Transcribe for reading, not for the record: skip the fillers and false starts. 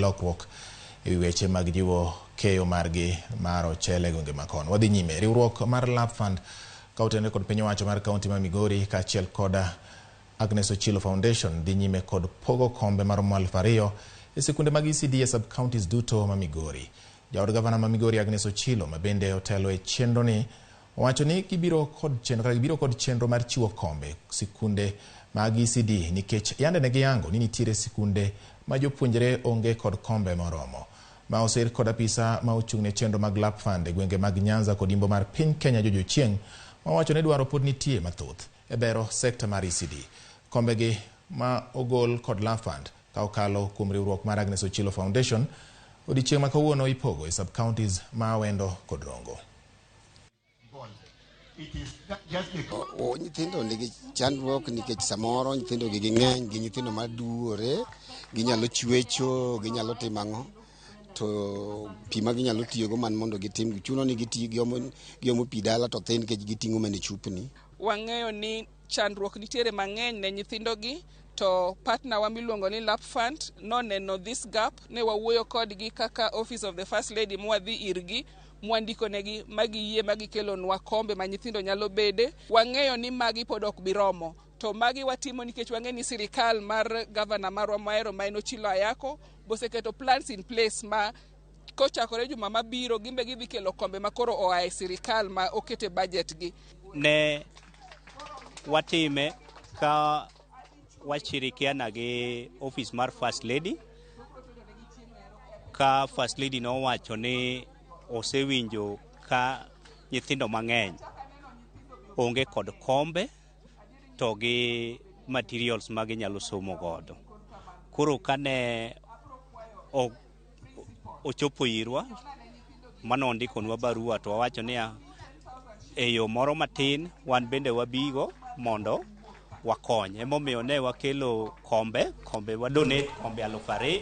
lokruok e wi weche mag jiwo keyo margi mar ochele e gwenge ma kono. Wadhi nyime. Riwruok mar Lap Fund ka otenore kod piny owacho mar kaunti ma Migori kaachiel kod Agnes Ochilo Foundation dhi nyime kod pogo kombe maromo 2000 e sikunde mag ECD e sub-counties duto ma Migori. Jaod gavana ma Migori Agnes Ochilo ma bende otelo e chenro ni owacho ni gibiro kod chenro kata gibiro kod chenro mar chiwo kombe sikunde mag ECD nikech yande ne giyango ni nitiere sikunde ma jopuonjre onge kod kombe moromo. Ma osir kod apisa ma ochung' ne chenro mag Lap Fund e gwenge mag Nyanza kod Imbo mar piny Kenya George Ochieng' ma owacho ni dwaro pod nitie mathoth e bero sekta mar ECD. Kombegi ma ogol kod Lap Fund ka okalo kuom riwruok mar Agnes Ochilo Foundation odiechieng' ma kawuono ipogo e sub-counties ma Awendo kod Rongo. Nyithindo nigi chandruok nikech samoro nyithindo gi ging'eny gi nyithindo maduore, ginyalo chwecho, ginyalo timo ang'o to pi ma ginyalo tiyogo man mondo gitim chuno ni giti giomo, giomo pi dala to thin nikech giting'o mana e chupni. Wang'eyo ni chandruok nitiere mang'eny ne nyithindogi to partner wa miluongo ni Lap Fund noneno this gap ne wawuoyo kodgi kaka Office of the First Lady mwadhi irgi mwandiko negi magiyie magikelonwa kombe ma nyithindo nyalo bede. Wang'eyo ni magi pod ok bi romo to magi watimo nikech wang'e ni sirikal mar gavana marwa mahero ma en Ochilo Ayako boseketo plans in place ma kochakore juma mabiro gimbe gidhi kelo kombe ma koro oa e sirikal ma okete budget gi. Ne watime ka washirikiana gi office mar First Lady ka First Lady nowacho ni osewinjo ka nyithindo mang'eny onge kod kombe to gi materials ma ginyalo somo godo. Koro kane ochopo irwa manondikonwa barua to wawacho niya e yo moro matin wan bende wabigo mondo wakony. Emomiyo ne wakelo kombe, kombe wa donate kombe 2000.